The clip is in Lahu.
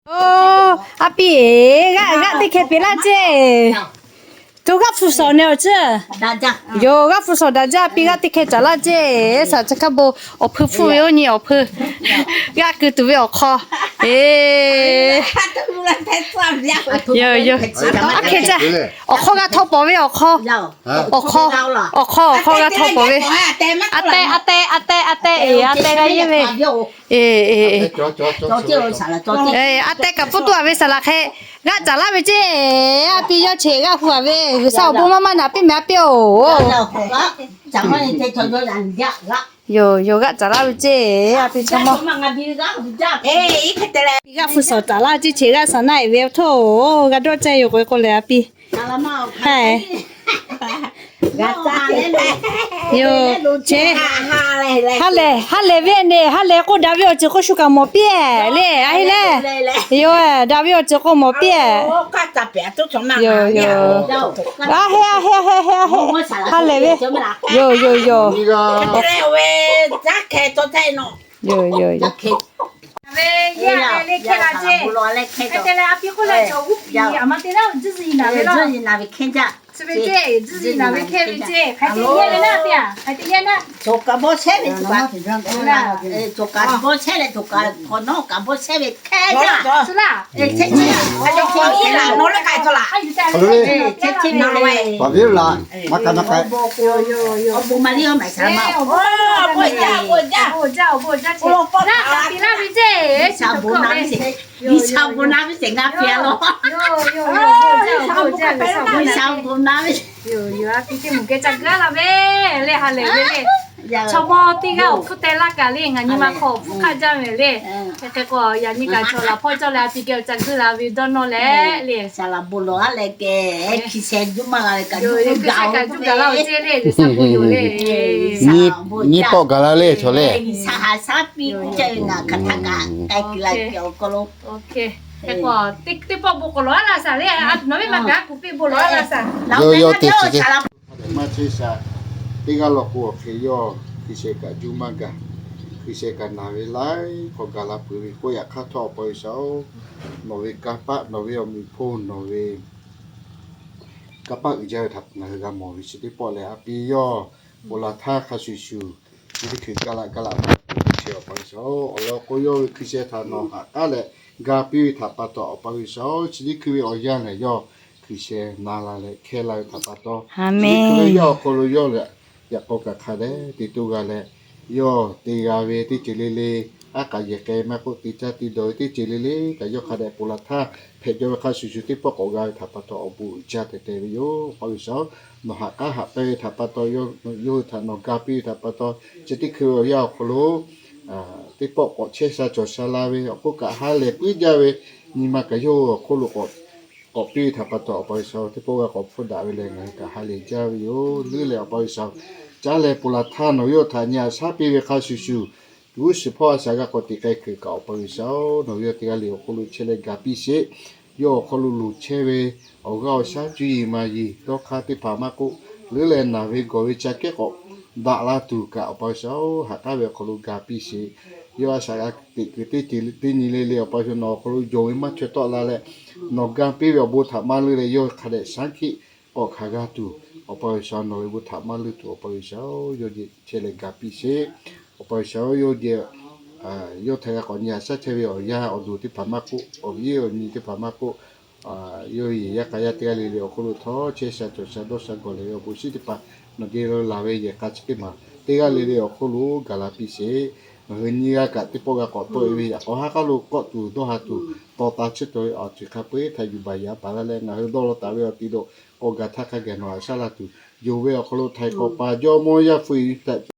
Oˇ, a pi-eˬ, g'aˆ g'aˆ teˇ hkeh peꞈ laˇ ceˇ. Coˬ g'aˆ hpu shawˍ neh awˬ ciˉ. Yoˬ, g'aˆ hpu shawˍ daꞈ jaˇ, a pi g'aˆ teˇ hkeh caˍ laˇ ceˇ. Saˍ chi hk'a bon awˬ hpui hpfuhˇ ve oˇ nyi awˬ hpui g'aˆ keu tuˬ ve awˬ hk'aw. Eˬ, yoˬ yoˬ. Aˉ hkeh caˇ. Awˬ hk'aw g'a htaw pawˍ ve awˬ hk'aw. Awˬ hk'aw, awˬ hk'aw, awˬ hk'aw g'a htaw pawˍ ve. A teh, a teh, a teh, a teh eˬ, a teh g'a yeˇ ve. Eˬ, eˬ, eˬ, a teh kaꞈ pfuhˇ tuˬ a ve saˍ laꞈ hk'e g'aˆ caˍ laˇ ve ceˇ. A pi yawˇ cheˬ g'aˆ hu a ve, G'uiˬsha awˬ bon maˇ maˇ naꞈ piˇ mehˍ a piˇ-oˬ. Yoˬ yoˬ, g'aˆ caˍ laˇ ve ceˇ. A pi chaw maˇ, g'aˆ hpu shawˍ caˍ laˇ ceˇ, cheˬ g'aˆ saˍ naˆ eˬ ve htawˇ g'a dawˇ caˇ yoˬ k'o k'o lehˬ a pi. Yoˬ, cheˬ. Ha lehˬ, ha lehˬ ve neˬ, ha lehˬ k'o daꞈ ve awˬ ceuˬ k'o shu kaꞈ mawˬ piˇ-eˬ le, a heˆ lehˬ. Yoˬ, daꞈ ve awˬ ceuˬ k'o mawˬ piˇ-eˬ. Yoˬ yoˬ. A heˆ, a heˆ, a heˆ, a heˆ, a heˆ. Ha lehˬ ve. Yoˬ yoˬ yoˬ. Yoˬ yoˬ yoˬ. Yoˬ yoˬ, a pi teˇ moˍ geh ca gaˇ la ve le, ha lehˬ ve le. Chaw mawˇ teˇ g'aˇ awˬ hpfuhˇ teh laˇ kaꞈ le, ngaˬ nyi ma hk'aw awˬ hpfuhˇ hk'aˆ jaˇ ve le. Hk'e k'o yaꞈ nyi kaꞈ chaw laꞈ hpawˇ cawˇ leh a pi geh awˬ ca gaˇ la ve dawˇ nawˇ leh le. Saˍ laꞈ bon lawˬ a leh kehˬ, hkiˬ sheh juˇ maˇ g'a ve kaꞈ juˇ gaˬ laˇ-oˬ ceˇ le, G'uiˬsha bon yoˬ le. Nyiˇ pawˆ gaˬ la le chaw le. G'uiˬsha haꞈ shaˉ piˇ k'oˆ chehˇ ve ngaˬ hk'aˬ htaˇ kaꞈ k'ai kuiˬ la kehˬ awˬ hk'aw lo. Hk'e k'o, teˇ pawˆ bon k'awꞈ lawˬ a laˇ saˍ le, a nawˬ ve maˇ gaˬ kuˬ piˇ bon lawˬ a laˇ saˍ. Yoˬ yoˬ, teˇ chi teˇ maˇ chehˇ sha. Teˇ g'aˇ law k'o awˬ hk'e yawˇ hkiˬ sheh kaꞈ juˇ maˇ gaˬ. Hkiˬ sheh kaꞈ naˬ ve laiˉ hk'aw gaˬ la peuˬ ve k'oˆ yaꞈ hk'aˇ htawˇ awˬ pa G'uiˬsha-oˬ, nawˬ ve kanˇ paˆ, nawˬ ve awˬ meꞈ hponˇ, nawˬ ve kanˇ paˆ uiˍ jaˇ ve htaꞈ ngaˬ hui g'a mawˬ ve chi teˇ pawˆ lehˬ, a pi yawˇ ponˬ laˬ htaˇ hk'a shuˍ shuˍ, chi teˇ hkui gaˬ la gaˬ la maˇ k'oˆ ve chi awˬ pa G'uiˬsha-oˬ, awˬ lawn k'o yawˇ ve hkiˬ sheh htaꞈ nawˬ haꞈ k'aˉ leh ga piˇ ve htaꞈ pa taw awˬ pa G'uiˬsha-oˬ, chi teˇ hkui ve awˬ yanˇ lehˬ yawˇ hkiˬ sheh na la leh hkehˇ la ve htaꞈ pa taw, chi teˇ hkui ve yawˇ awˬ hk'aw lo yawˇ lehˬ yaꞈ k'aw kaꞈ hk'a dehꞈ te toˇ g'a leh, yawˇ te g'a ve teˇ ceuˬ le le, aˉ k'aꞈ yehˬ k'ai maˇ k'oˆ, te caˇ te dawˬ ve teˇ ceuˬ le le kaꞈ yawˇ hk'a dehꞈ ponˬ laˬ htaˇ hpehꞈ jaw ve hk'a shuˍ shuˍ teˇ pawˆ k'awꞈ g'a ve htaꞈ pa taw awˬ bon uiˍ jaˇ tehꞈ te ve yoˬ. Awˬ pa G'uiˬsha-oˬ, nawˬ haꞈ k'aˉ haꞈ pehnˇ ve htaꞈ pa taw, yawˇ hui htaꞈ nawˬ ga piˇ ve htaꞈ pa taw, chi teˇ hkui ve awˬ yanˇ awˬ hk'aw lo teˇ pawˆ k'awꞈ chehˇ sha cawˬ sha la ve awˬ hk'oˆ kaꞈ ha lehˬ puiˉ jaˇ ve nyi ma kaꞈ yawˇ hui awˬ hk'oˆ lo k'awꞈ k'awꞈ piˇ ve htaꞈ pa taw awˬ pa G'uiˬsha-oˬ, teˇ pawˆ g'a k'awꞈ hpfuhˇ daꞈ ve leh ngaˬ hui kaꞈ ha lehˬ jaˇ ve yoˬ. Leuˉ leh awˬ pa G'uiˬsha-oˬ, caˉ leh ponˬ laˬ htaˇ nawˬ yawˇ htaꞈ nyi haꞈ shaˉ piˇ ve hk'a shuˍ shuˍ, g'uˇ suhˍ hpawˇ a shaꞈ g'a k'awꞈ teꞈ k'ai kuiˬ kaꞈ awˬ pa G'uiˬsha-oˬ, nawˬ yawˇ teˇ g'aˇ le awˬ hk'oˆ lo chehˇ leh ga piˇ sheˍ. Yawˇ awˬ hk'aw lo loˍ chehˇ ve awˬ g'aˇ awˬ shaˉ cuˇ yiˍ maˍ yiˍ dawˇ hk'aˇ teˇ hpaˍ maˇ k'oˆ, leuˉ leh naˬ ve gawˬ ve ca kehˉ k'awꞈ daꞈ la tuˬ kaꞈ awˬ pa G'uiˬsha-oˬ, ha k'aˉ ve awˬ hk'aw lo ga piˇ sheˍ. Yawˇ a shaꞈ g'a teꞈ kuiˬ teˇ ceuˬ teˇ nyi le le awˬ pa G'uiˬsha nawˬ awˬ hk'aw lo yonˍ ve maˇ chaweh tawˆ la leh, nawˬ ga piˇ ve awˬ bon htaꞈ maˇ leuˉ leh yawˇ hk'a dehꞈ shaˉ hkiˆ k'awꞈ hkanˍ g'a tuˬ, awˬ pa G'uiˬsha nawˬ ve bon htaꞈ maˇ leuˉ tuˬ awˬ pa G'uiˬsha-oˬ, yawˇ geh chehˇ leh ga piˇ sheˍ. Awˬ pa G'uiˬsha-oˬ, yawˇ geh yawˇ htaꞈ g'a k'awꞈ nyi haꞈ shaˉ chehˇ ve awˬ yanˇ awˬ duˬ teˇ hpaˍ maˇ k'oˆ, awˬ viˉ awˬ nyi teˇ hpaˍ maˇ k'oˆ, yawˇ ve yehˬ yaˇ k'a yaˇ teˇ g'aˇ le le awˬ hk'oˆ lo htawˇ chehˇ sha cawˬ sha dawˇ sha gawˬ leh ve awˬ bon shinˉ teˇ hpaˍ nawˬ geh lo laˬ ve yehˬ k'a chi teˇ maˬ teˇ g'aˇ le le awˬ hk'oˆ lo gaˬ la piˇ sheˍ. Ngaˬ hui nyiˇ g'aˇ kaꞈ teˇ pawˆ g'a k'awꞈ tawˆ e ve yaꞈ k'aw haˉ k'aˉ lo kawˆ tuˬ dawˇ ha tuˬ tawˍ taˍ chiˇ taw ve awˬ ceuˬ hk'a peu-eˬ htaꞈ yuˬ baˬ yaꞈ paˍ laˇ leh ngaˬ hui dawˇ law taˍ ve awˬ ti lo k'awꞈ gaˬ htaˇ hk'a gaˬ nawˬ haꞈ shaˉ la tuˬ, yonˍ ve awˬ hk'aw lo htaiˍ hk'awꞈ paˍ Jawˇmawˇ Yaˇ hpu-e htaꞈ